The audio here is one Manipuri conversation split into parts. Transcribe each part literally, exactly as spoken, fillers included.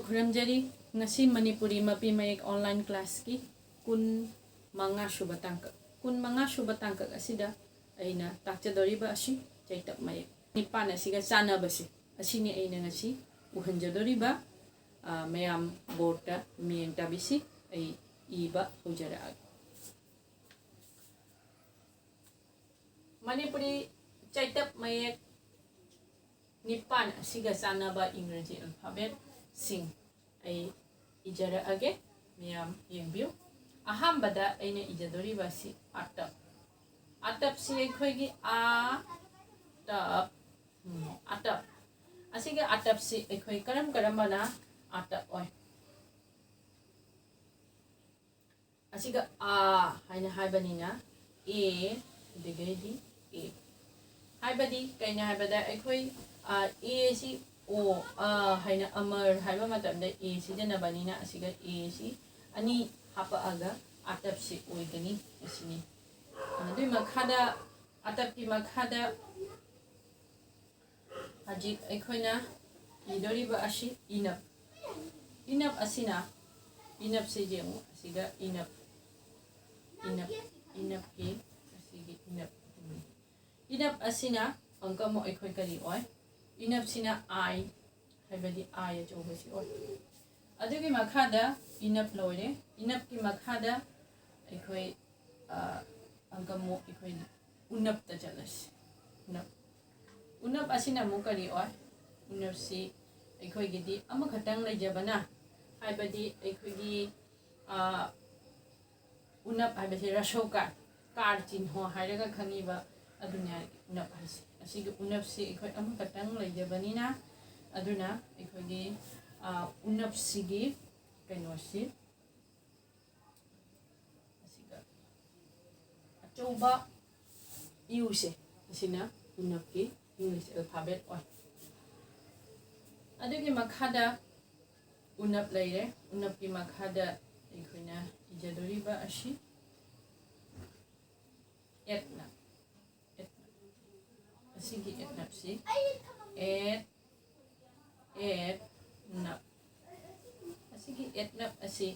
ꯈꯨꯔꯨꯝꯖꯔꯤ꯫ ꯉꯁꯤ ꯃꯅꯤꯄꯨꯔꯤ ꯃꯄꯤ ꯃꯌꯦꯛ online classꯀꯤ ꯀꯨꯟ ꯃꯉꯥ ꯁꯨꯕ ꯇꯥꯡꯀꯛ, ꯀꯨꯟ ꯃꯉꯥ ꯁꯨꯕ ꯇꯥꯡꯀꯛ ꯑꯁꯤꯗ ꯑꯩꯅ ꯇꯥꯛꯆꯗꯧꯔꯤꯕ ꯑꯁꯤ ꯆꯩꯇꯞ ꯃꯌꯦꯛ ꯅꯤꯄꯥꯟ ꯑꯁꯤꯒ ꯆꯥꯟꯅꯕꯁꯦ, ꯑꯁꯤꯅꯤ ꯑꯩꯅ ꯉꯁꯤ ꯎꯍꯟꯖꯗꯧꯔꯤꯕ꯫ ꯑ, ꯃꯌꯥꯝ boardꯇ ꯃꯤꯠꯌꯦꯡ ꯇꯥꯕꯤꯁꯤ꯫ ꯑꯩ ꯏꯕ ꯍꯧꯖꯔꯛꯑꯒꯦ꯫ ꯃꯅꯤꯄꯨꯔꯤ ꯆꯩꯇꯞ ꯃꯌꯦꯛ ꯅꯤꯄꯥꯟ ꯑꯁꯤꯒ ꯆꯥꯟꯅꯕ ꯏꯪꯒ꯭ꯔꯦꯖꯤ alphabetꯁꯤꯡ ꯑꯩ ꯏꯖꯔꯛꯑꯒꯦ, ꯃꯌꯥꯝ ꯌꯦꯡꯕꯤꯌꯨ꯫ ꯑꯍꯥꯟꯕꯗ ꯑꯩꯅ ꯏꯖꯗꯣꯔꯤꯕ ꯑꯁꯤ ꯑꯇꯞ꯫ ꯑꯇꯞꯁꯤ ꯑꯩꯈꯣꯏꯒꯤ ꯑ, ꯇꯞ, ꯎꯝ, ꯑꯇꯞ꯫ ꯑꯁꯤꯒꯤ ꯑꯇꯞꯁꯤ ꯑꯩꯈꯣꯏ ꯀꯔꯝ ꯀꯔꯝꯕꯅ ꯑꯇꯞ ꯑꯣꯏ? ꯑꯁꯤꯒ ꯑ ꯍꯥꯏꯅ ꯍꯥꯏꯕꯅꯤꯅ ꯑꯦ, ꯑꯗꯨꯗꯒꯤꯗꯤ ꯑꯦ꯫ ꯍꯥꯏꯕꯗꯤ ꯀꯩꯅꯣ ꯍꯥꯏꯕꯗ ꯑꯩꯈꯣꯏ, ꯑ, ꯑꯦꯁꯤ ꯑꯣ, ꯑ ꯍꯥꯏꯅ ꯑꯃꯔ ꯍꯥꯏꯕ ꯃꯇꯝꯗ ꯑꯦ ꯁꯤꯖꯤꯟꯅꯕꯅꯤꯅ ꯑꯁꯤꯒ ꯑꯦꯁꯤ ꯑꯅꯤ ꯍꯥꯞꯄꯛꯑꯒ ꯑꯇꯞꯁꯤ ꯑꯣꯏꯒꯅꯤ ꯑꯁꯤꯅꯤ꯫ ꯑꯗꯨꯒꯤ ꯃꯈꯥꯗ, ꯑꯇꯞꯀꯤ ꯃꯈꯥꯗ ꯍꯧꯖꯤꯛ ꯑꯩꯈꯣꯏꯅ ꯏꯗꯣꯔꯤꯕ ꯑꯁꯤ ꯏꯅꯞ꯫ ꯏꯅꯞ ꯑꯁꯤꯅ, ꯏꯅꯞꯁꯦ ꯌꯦꯡꯉꯨ, ꯑꯁꯤꯒ ꯏꯅꯞ, ꯏꯅꯞ, ꯏꯅꯞꯀꯤ, ꯑꯁꯤꯒꯤ ꯏꯅꯞ꯫ ꯏꯅꯞ ꯑꯁꯤꯅ ꯑꯃꯨꯛꯀ ꯑꯃꯨꯛ ꯑꯩꯈꯣꯏ ꯀꯔꯤ ꯑꯣꯏ? ꯏꯅꯞꯁꯤꯅ ꯑꯥꯏ, ꯍꯥꯏꯕꯗꯤ ꯑꯥꯏ ꯑꯆꯧꯕꯁꯤ ꯑꯣꯏ꯫ ꯑꯗꯨꯒꯤ ꯃꯈꯥꯗ ꯏꯅꯞ ꯂꯣꯏꯔꯦ꯫ ꯏꯅꯞꯀꯤ ꯃꯈꯥꯗ ꯑꯩꯈꯣꯏ, ꯑ, ꯑꯃꯨꯛꯀ ꯑꯃꯨꯛ ꯑꯩꯈꯣꯏ ꯎꯅꯞꯇ ꯆꯠꯂꯁꯤ꯫ ꯎꯅꯞ꯫ ꯎꯅꯞ ꯑꯁꯤꯅ ꯑꯃꯨꯛ ꯀꯔꯤ ꯑꯣꯏ? ꯎꯅꯞꯁꯤ ꯑꯩꯈꯣꯏꯒꯤꯗꯤ ꯑꯃꯈꯛꯇꯪ ꯂꯩꯖꯕꯅ, ꯍꯥꯏꯕꯗꯤ ꯑꯩꯈꯣꯏꯒꯤ, ꯑ, ꯎꯅꯞ ꯍꯥꯏꯕꯁꯤ ꯔꯥꯁꯧ ꯀꯥꯔ, ꯀꯥꯔ ꯆꯤꯍ꯭ꯅ ꯍꯥꯏꯔꯒ ꯈꯪꯉꯤꯕ ꯑꯗꯨꯅꯤ ꯎꯅꯞ ꯍꯥꯏꯁꯦ꯫ ꯑꯁꯤꯒꯤ ꯎꯅꯞꯁꯤ ꯑꯩꯈꯣꯏ ꯑꯃꯈꯛꯇꯪ ꯂꯩꯖꯕꯅꯤꯅ, ꯑꯗꯨꯅ ꯑꯩꯈꯣꯏꯒꯤ, ꯑ, ꯎꯅꯞꯁꯤꯒꯤ ꯀꯩꯅꯣꯁꯤ, ꯑꯁꯤꯒ ꯑꯆꯧꯕ ꯌꯨꯁꯦ, ꯑꯁꯤꯅ ꯎꯅꯞꯀꯤ English alphabet ꯑꯣꯏ꯫ ꯑꯗꯨꯒꯤ ꯃꯈꯥꯗ ꯎꯅꯞ ꯂꯩꯔꯦ꯫ ꯎꯅꯞꯀꯤ ꯃꯈꯥꯗ ꯑꯩꯈꯣꯏꯅ ꯏꯖꯗꯣꯔꯤꯕ ꯑꯁꯤ ꯑꯦꯠꯅ, ꯑꯦꯠꯅ꯫ ꯑꯁꯤꯒꯤ ꯑꯦꯠꯅꯞꯁꯤ ꯑꯦꯠ, ꯑꯦꯠ, ꯅꯞ꯫ ꯑꯦꯠꯅꯞ ꯑꯁꯤ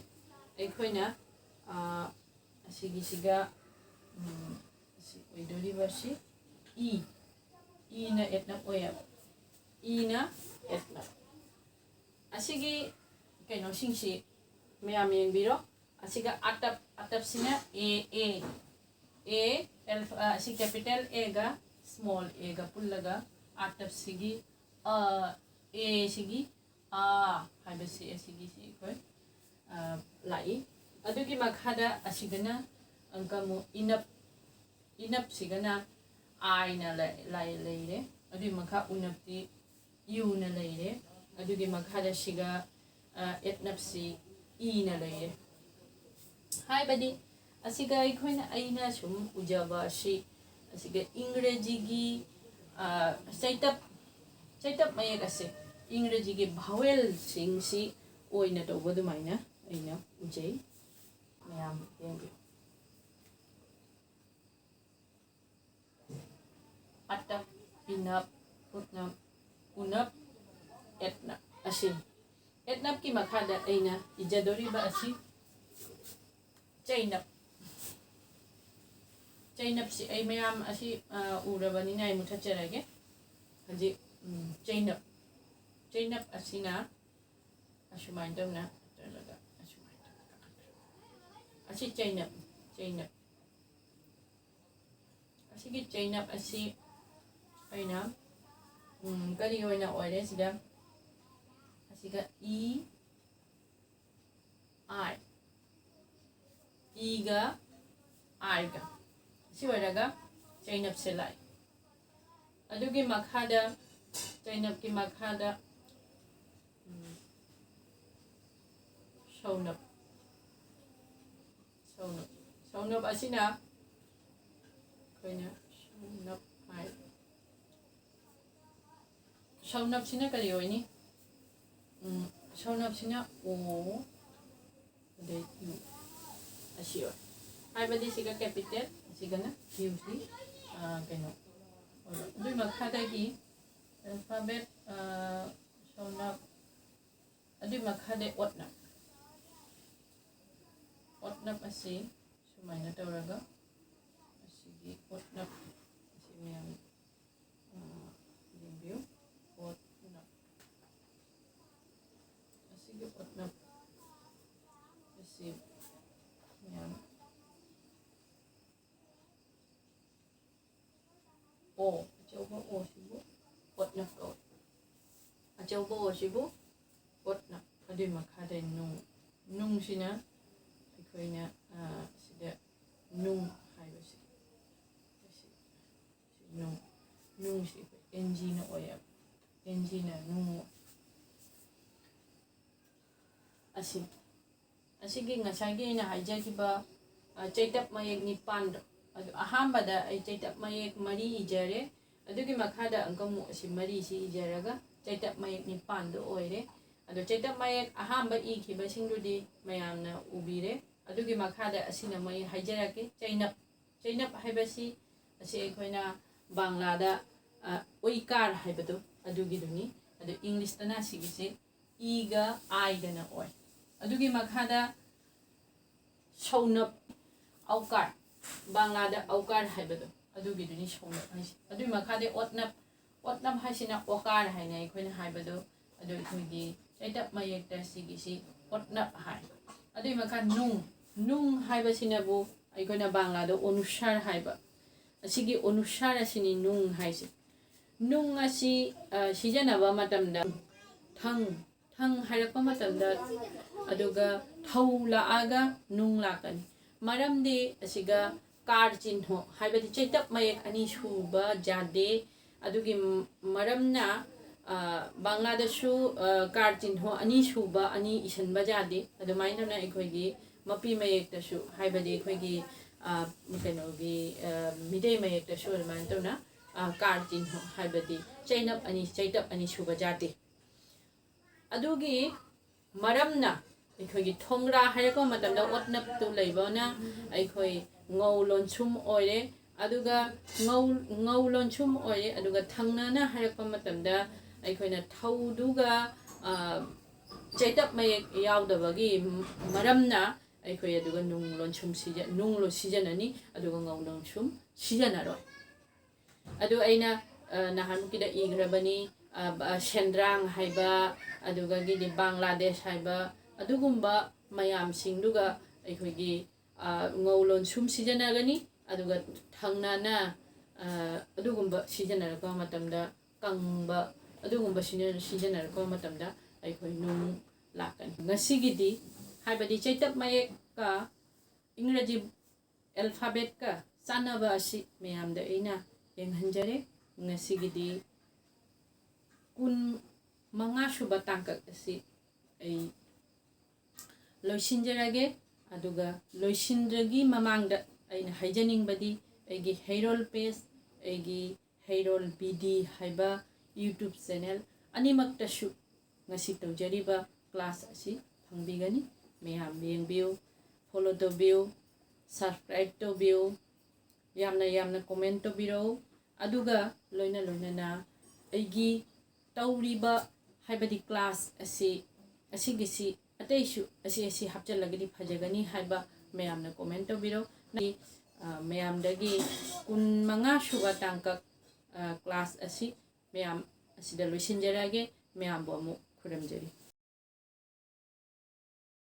ꯑꯩꯈꯣꯏꯅ, ꯑ, ꯑꯁꯤꯒꯤꯁꯤꯒ, ꯎꯝ, ꯑꯁꯤ ꯑꯣꯏꯗꯣꯔꯤꯕ ꯑꯁꯤ ꯏ, ꯏꯅ ꯑꯦꯠꯅꯞ ꯑꯣꯏꯌꯦꯕ꯫ ꯏꯅ ꯑꯦꯠꯅꯞ꯫ ꯑꯁꯤꯒꯤ ꯀꯩꯅꯣꯁꯤꯡꯁꯤ ꯃꯌꯥꯝ ꯌꯦꯡꯕꯤꯔꯣ꯫ ꯑꯁꯤꯒ ꯑꯇꯞ, ꯑꯇꯞꯁꯤꯅ ꯑꯦ, ꯑꯦ, ꯑꯦ, ꯑꯦꯜꯐ-, ꯑ, ꯑꯁꯤ capital Aꯒ small aꯒ ꯄꯨꯜꯂꯒ ꯑꯇꯞꯁꯤꯒꯤ, ꯑ, ꯑꯦꯁꯤꯒꯤ ꯑꯥ ꯍꯥꯏꯕꯁꯤ ꯑꯁꯤꯒꯤꯁꯤ ꯑꯩꯈꯣꯏ, ꯑ, ꯂꯥꯛꯏ꯫ ꯑꯗꯨꯒꯤ ꯃꯈꯥꯗ ꯑꯁꯤꯒꯅ ꯑꯃꯨꯛꯀ ꯑꯃꯨꯛ ꯏꯅꯞ, ꯏꯅꯞꯁꯤꯒꯅ ꯑꯥꯏꯅ ꯂꯩ-, ꯂꯩ-, ꯂꯩꯔꯦ꯫ ꯑꯗꯨꯒꯤ ꯃꯈꯥ ꯎꯅꯞꯇꯤ ꯌꯨꯅ ꯂꯩꯔꯦ꯫ ꯑꯗꯨꯒꯤ ꯃꯈꯥꯗ ꯁꯤꯒ, ꯑ, ꯑꯦꯠꯅꯞꯁꯤ ꯏꯅ ꯂꯩꯔꯦ꯫ ꯍꯥꯏꯕꯗꯤ ꯑꯁꯤꯒ ꯑꯩꯈꯣꯏꯅ, ꯑꯩꯅ ꯁꯨꯝ ꯎꯖꯕ ꯑꯁꯤ, ꯑꯁꯤꯒ ꯏꯪꯒ꯭ꯔꯦꯖꯤꯒꯤ, ꯑ, ꯆꯩꯇꯞ, ꯆꯩꯇꯞ ꯃꯌꯦꯛ ꯑꯁꯦ ꯏꯪꯒ꯭ꯔꯦꯖꯤꯒꯤ vowelꯁꯤꯡꯁꯤ ꯑꯣꯏꯅ ꯇꯧꯕ ꯑꯗꯨꯃꯥꯏꯅ ꯑꯩꯅ ꯎꯖꯩ꯫ ꯃꯌꯥꯝ ꯌꯦꯡꯕꯤꯌꯨ꯫ ꯑꯇꯞ, ꯏꯅꯞ, ꯎꯠꯅꯞ, ꯎꯅꯞ, ꯑꯦꯠꯅꯞ ꯑꯁꯤꯅꯤ꯫ ꯑꯦꯠꯅꯞꯀꯤ ꯃꯈꯥꯗ ꯑꯩꯅ ꯏꯖꯗꯣꯔꯤꯕ ꯑꯁꯤ ꯆꯩꯅꯞ꯫ ꯆꯩꯅꯞꯁꯤ ꯑꯩ ꯃꯌꯥꯝ ꯑꯁꯤ, ꯑ, ꯎꯔꯕꯅꯤꯅ ꯑꯩ ꯃꯨꯊꯠꯆꯔꯒꯦ꯫ ꯍꯧꯖꯤꯛ, ꯎꯝ, ꯆꯩꯅꯞ꯫ ꯆꯩꯅꯞ ꯑꯁꯤꯅ ꯑꯁꯨꯃꯥꯏꯅ ꯇꯧꯅ ꯇꯧꯔꯒ ꯑꯁꯨꯃꯥꯏꯅ ꯇꯧꯔꯒ ꯑꯁꯤ ꯆꯩꯅꯞ, ꯆꯩꯅꯞ꯫ ꯑꯁꯤꯒꯤ ꯆꯩꯅꯞ ꯑꯁꯤ ꯑꯩꯅ, ꯎꯝ, ꯀꯔꯤ ꯑꯣꯏꯅ ꯑꯣꯏꯔꯦ ꯁꯤꯗ? ꯑꯁꯤꯒ ꯏ, ꯑꯥꯏ꯫ ꯏꯒ ꯑꯥꯏꯒ꯫ ꯁꯤ ꯑꯣꯏꯔꯒ ꯆꯩꯅꯞꯁꯦ ꯂꯥꯛꯏ꯫ ꯑꯗꯨꯒꯤ ꯃꯈꯥꯗ, ꯆꯩꯅꯞꯀꯤ ꯃꯈꯥꯗ, ꯎꯝ, ꯁꯧꯅꯞ꯫ ꯁꯧꯅꯞ꯫ ꯁꯧꯅꯞ ꯑꯁꯤꯅ ꯑꯩꯈꯣꯏꯅ ꯁꯧꯅꯞ ꯍꯥꯏ꯫ ꯁꯧꯅꯞꯁꯤꯅ ꯀꯔꯤ ꯑꯣꯏꯅꯤ? ꯎꯝ, ꯁꯧꯅꯞꯁꯤꯅ ꯑꯣ, ꯑꯗꯩ ꯌꯨ꯫ ꯑꯁꯤ ꯑꯣꯏ꯫ ꯍꯥꯏꯕꯗꯤ ꯁꯤꯒ capital, ꯑꯁꯤꯒꯅ ꯌꯨꯁꯤ, ꯑ, ꯀꯩꯅꯣ ꯑꯣꯏꯕ꯫ ꯑꯗꯨꯒꯤ ꯃꯈꯥꯗꯒꯤ alphabet, ꯑ, ꯁꯧꯅꯞ, ꯑꯗꯨꯒꯤ ꯃꯈꯥꯗ ꯑꯣꯠꯅꯞ꯫ ꯑꯣꯠꯅꯞ ꯑꯁꯤ ꯁꯨꯃꯥꯏꯅ ꯇꯧꯔꯒ, ꯑꯁꯤꯒꯤ ꯑꯣꯠꯅꯞ ꯑꯁꯤ ꯃꯌꯥꯝ, ꯑ, ꯌꯦꯡꯕꯤꯌꯨ꯫ ꯑꯣꯠꯅꯞ꯫ ꯑꯁꯤꯒꯤ ꯑꯣꯠꯅꯞ ꯑꯁꯤ ꯃꯌꯥꯝ ꯑꯣ, ꯑꯆꯧꯕ ꯑꯣꯁꯤꯕꯨ ꯑꯣꯠꯅꯞ ꯀꯧꯏ꯫ ꯑꯆꯧꯕ ꯑꯣꯁꯤꯕꯨ ꯑꯣꯠꯅꯞ꯫ ꯑꯗꯨꯏ ꯃꯈꯥꯗ ꯅꯨꯡ꯫ ꯅꯨꯡꯁꯤꯅ ꯑꯩꯈꯣꯏꯅ, ꯑ, ꯁꯤꯗ ꯅꯨꯡ ꯍꯥꯏꯕꯁꯤ, ꯁꯤ, ꯁꯤ ꯅꯨꯡ, ꯅꯨꯡꯁꯤ ꯑꯩꯈꯣꯏ ꯑꯦꯟ ꯖꯤꯅ ꯑꯣꯏꯌꯦꯕ꯫ ꯑꯦꯟ ꯖꯤꯅ ꯅꯨꯡ ꯑꯣꯏ꯫ ꯑꯁꯤ, ꯑꯁꯤꯒꯤ ꯉꯁꯥꯏꯒꯤ ꯑꯩꯅ ꯍꯥꯏꯖꯈꯤꯕ, ꯑ, ꯆꯩꯇꯞ ꯃꯌꯦꯛ ꯅꯤꯄꯥꯟꯗꯣ, ꯑꯗꯨ ꯑꯍꯥꯟꯕꯗ ꯑꯩ ꯆꯩꯇꯞ ꯃꯌꯦꯛ ꯃꯔꯤ ꯏꯖꯔꯦ꯫ ꯑꯗꯨꯒꯤ ꯃꯈꯥꯗ ꯑꯪꯀ ꯑꯃꯨꯛ ꯑꯁꯤ ꯃꯔꯤꯁꯤ ꯏꯖꯔꯒ ꯆꯩꯇꯞ ꯃꯌꯦꯛ ꯅꯤꯄꯥꯟꯗꯣ ꯑꯣꯏꯔꯦ꯫ ꯑꯗꯣ ꯆꯩꯇꯞ ꯃꯌꯦꯛ ꯑꯍꯥꯟꯕ ꯏꯈꯤꯕꯁꯤꯡꯗꯨꯗꯤ ꯃꯌꯥꯝꯅ ꯎꯕꯤꯔꯦ꯫ ꯑꯗꯨꯒꯤ ꯃꯈꯥꯗ ꯑꯁꯤꯅ ꯃꯣꯏ ꯍꯥꯏꯖꯔꯛꯀꯦ꯫ ꯆꯩꯅꯞ, ꯆꯩꯅꯞ ꯍꯥꯏꯕꯁꯤ ꯑꯁꯤ ꯑꯩꯈꯣꯏꯅ ꯕꯪꯂꯥꯗ, ꯑ, ꯑꯣꯏꯀꯥꯔ ꯍꯥꯏꯕꯗꯣ ꯑꯗꯨꯒꯤꯗꯨꯅꯤ꯫ ꯑꯗꯣ ꯏꯪꯂꯤꯁꯇꯅ ꯑꯁꯤꯒꯤꯁꯤ ꯏꯒ ꯑꯥꯏꯒꯅ ꯑꯣꯏ꯫ ꯑꯗꯨꯒꯤ ꯃꯈꯥꯗ ꯁꯧꯅꯞ, ꯑꯧꯀꯥꯔ, ꯕꯪꯂꯥꯗ ꯑꯧꯀꯥꯔ ꯍꯥꯏꯕꯗꯣ ꯑꯗꯨꯒꯤꯗꯨꯅꯤ ꯁꯧꯅꯞ ꯍꯥꯏꯁꯦ꯫ ꯑꯗꯨꯒꯤ ꯃꯈꯥꯗ ꯑꯣꯠꯅꯞ, ꯑꯣꯠꯅꯞ ꯍꯥꯏꯁꯤꯅ ꯑꯣꯀꯥꯔ ꯍꯥꯏꯅ ꯑꯩꯈꯣꯏꯅ ꯍꯥꯏꯕꯗꯣ, ꯑꯗꯣ ꯑꯩꯈꯣꯏꯒꯤ ꯆꯩꯇꯞ ꯃꯌꯦꯛꯇ ꯁꯤꯒꯤꯁꯤ ꯑꯣꯠꯅꯞ ꯍꯥꯏ꯫ ꯑꯗꯨꯒꯤ ꯃꯈꯥ ꯅꯨꯡ, ꯅꯨꯡ ꯍꯥꯏꯕꯁꯤꯅꯕꯨ ꯑꯩꯈꯣꯏꯅ ꯕꯪꯂꯥꯗ ꯑꯣꯅꯨꯁꯥꯔ ꯍꯥꯏꯕ, ꯑꯁꯤꯒꯤ ꯑꯣꯅꯨꯁꯥꯔ ꯑꯁꯤꯅꯤ ꯅꯨꯡ ꯍꯥꯏꯁꯦ꯫ ꯅꯨꯡ ꯑꯁꯤ, ꯑ, ꯁꯤꯖꯤꯟꯅꯕ ꯃꯇꯝꯗ ꯊꯪ, ꯊꯪ ꯍꯥꯏꯔꯛꯄ ꯃꯇꯝꯗ, ꯑꯗꯨꯒ ꯊꯧ ꯂꯥꯛꯑꯒ ꯅꯨꯡ ꯂꯥꯛꯀꯅꯤ꯫ ꯃꯔꯝꯗꯤ ꯑꯁꯤꯒ ꯀꯥꯔ ꯆꯤꯟꯍꯣ, ꯍꯥꯏꯕꯗꯤ ꯆꯩꯇꯞ ꯃꯌꯦꯛ ꯑꯅꯤ ꯁꯨꯕ ꯌꯥꯗꯦ꯫ ꯑꯗꯨꯒꯤ ꯃ-, ꯃꯔꯝꯅ, ꯑ, ꯕꯪꯂꯥꯗꯁꯨ, ꯑ, ꯀꯥꯔ ꯆꯤꯟꯍꯣ ꯑꯅꯤ ꯁꯨꯕ ꯑꯅꯤ ꯏꯁꯤꯟꯕ ꯌꯥꯗꯦ꯫ ꯑꯗꯨꯃꯥꯏꯅ ꯇꯧꯅ ꯑꯩꯈꯣꯏꯒꯤ ꯃꯄꯤ ꯃꯌꯦꯛꯇꯁꯨ, ꯍꯥꯏꯕꯗꯤ ꯑꯩꯈꯣꯏꯒꯤ, ꯑ, ꯀꯩꯅꯣꯒꯤ, ꯑ, ꯃꯤꯇꯩ ꯃꯌꯦꯛꯇꯁꯨ ꯑꯗꯨꯃꯥꯏꯅ ꯇꯧꯅ, ꯑ, ꯀꯥꯔ ꯆꯤꯟꯍꯣ, ꯍꯥꯏꯕꯗꯤ ꯆꯩꯅꯞ ꯑꯅꯤ, ꯆꯩꯇꯞ ꯑꯅꯤ ꯁꯨꯕ ꯌꯥꯗꯦ꯫ ꯑꯗꯨꯒꯤ ꯃꯔꯝꯅ ꯑꯩꯈꯣꯏꯒꯤ ꯊꯣꯡꯒ꯭ꯔꯥ ꯍꯥꯏꯔꯛꯄ ꯃꯇꯝꯗ ꯑꯣꯠꯅꯞꯇꯨ ꯂꯩꯕꯅ ꯑꯩꯈꯣꯏ ꯉꯧ ꯂꯣꯟꯁꯨꯝ ꯑꯣꯏꯔꯦ꯫ ꯑꯗꯨꯒ ꯉꯧ, ꯉꯧ ꯂꯣꯟꯁꯨꯝ ꯑꯣꯏꯔꯦ꯫ ꯑꯗꯨꯒ ꯊꯪꯅꯅ ꯍꯥꯏꯔꯛꯄ ꯃꯇꯝꯗ ꯑꯩꯈꯣꯏꯅ ꯊꯧꯗꯨꯒ, ꯑ, ꯆꯩꯇꯞ ꯃꯌꯦꯛ ꯌꯥꯎꯗꯕꯒꯤ ꯃꯔꯝꯅ ꯑꯩꯈꯣꯏ ꯑꯗꯨꯒ ꯅꯨꯡ ꯂꯣꯟꯁꯨꯝ ꯁꯤꯖ-, ꯅꯨꯡ ꯂꯣ-, ꯁꯤꯖꯤꯟꯅꯅꯤ, ꯑꯗꯨꯒ ꯉꯧ ꯂꯣꯟꯁꯨꯝ ꯁꯤꯖꯤꯟꯅꯔꯣꯏ꯫ ꯑꯗꯨ ꯑꯩꯅ, ꯑ, ꯅꯍꯥꯟꯃꯨꯛꯀꯤꯗ ꯏꯈ꯭ꯔꯕꯅꯤ, ꯑ, ꯕ-, ꯁꯦꯟꯗ꯭ꯔꯥꯡ ꯍꯥꯏꯕ, ꯑꯗꯨꯗꯒꯤꯗꯤ ꯕꯪꯒ꯭ꯂꯥꯗꯦꯁ ꯍꯥꯏꯕ, ꯑꯗꯨꯒꯨꯝꯕ ꯃꯌꯥꯝꯁꯤꯡꯗꯨꯒ ꯑꯩꯈꯣꯏꯒꯤ, ꯑ, ꯉꯧ ꯂꯣꯟꯁꯨꯝ ꯁꯤꯖꯤꯟꯅꯒꯅꯤ꯫ ꯑꯗꯨꯒ ꯊꯪꯅꯅ, ꯑ, ꯑꯗꯨꯒꯨꯝꯕ ꯁꯤꯖꯤꯟꯅꯔꯛꯄ ꯃꯇꯝꯗ ꯀꯪꯕ, ꯑꯗꯨꯒꯨꯝꯕ ꯁꯤꯖꯤꯟꯅ-, ꯁꯤꯖꯤꯟꯅꯔꯛꯄ ꯃꯇꯝꯗ ꯑꯩꯈꯣꯏ ꯅꯨꯡ ꯂꯥꯛꯀꯅꯤ꯫ ꯉꯁꯤꯒꯤꯗꯤ, ꯍꯥꯏꯕꯗꯤ ꯆꯩꯇꯞ ꯃꯌꯦꯛꯀ ꯏꯪꯒ꯭ꯔꯥꯖꯤ alphabetꯀ ꯆꯥꯟꯅꯕ ꯑꯁꯤ ꯃꯌꯥꯝꯗ ꯑꯩꯅ ꯌꯦꯡꯍꯟꯖꯔꯦ꯫ ꯉꯁꯤꯒꯤꯗꯤ ꯀꯨꯟ ꯃꯉꯥ ꯁꯨꯕ ꯇꯥꯡꯀꯛ ꯑꯁꯤ ꯑꯩ ꯂꯣꯏꯁꯤꯟꯖꯔꯒꯦ꯫ ꯑꯗꯨꯒ ꯂꯣꯏꯁꯤꯟꯗ꯭ꯔꯒꯤ ꯃꯃꯥꯡꯗ ꯑꯩꯅ ꯍꯥꯏꯖꯅꯤꯡꯕꯗꯤ, ꯑꯩꯒꯤ ꯍꯩꯔꯣꯜ page, ꯑꯩꯒꯤ ꯍꯩꯔꯣꯜ BD ꯍꯥꯏꯕ YouTube channel ꯑꯅꯤꯃꯛꯇꯁꯨ ꯉꯁꯤ ꯇꯧꯖꯔꯤꯕ class ꯑꯁꯤ ꯐꯪꯕꯤꯒꯅꯤ꯫ ꯃꯌꯥꯝ ꯌꯦꯡꯕꯤꯌꯨ, follow ꯇꯧꯕꯤꯌꯨ, subscribe ꯇꯧꯕꯤꯌꯨ, ꯌꯥꯝꯅ ꯌꯥꯝꯅ comment ꯇꯧꯕꯤꯔꯛꯎ꯫ ꯑꯗꯨꯒ ꯂꯣꯏꯅ ꯂꯣꯏꯅꯅ ꯑꯩꯒꯤ ꯇꯧꯔꯤꯕ, ꯍꯥꯏꯕꯗꯤ class ꯑꯁꯤ, ꯑꯁꯤꯒꯤꯁꯤ ꯑꯇꯩꯁꯨ ꯑꯁꯤ, ꯑꯁꯤ ꯍꯥꯞꯆꯤꯜꯂꯒꯗꯤ ꯐꯖꯒꯅꯤ ꯍꯥꯏꯕ ꯃꯌꯥꯝꯅ comment ꯇꯧꯕꯤꯔꯛꯎ꯫ ꯑ, ꯃꯌꯥꯝꯗꯒꯤ ꯀꯨꯟ ꯃꯉꯥ ꯁꯨꯕ ꯇꯥꯡꯀꯛ, ꯑ, class ꯑꯁꯤ ꯃꯌꯥꯝ ꯑꯁꯤꯗ ꯂꯣꯏꯁꯤꯟꯖꯔꯒꯦ꯫ ꯃꯌꯥꯝꯕꯨ ꯑꯃꯨꯛ ꯈꯨꯔꯨꯝꯖꯔꯤ꯫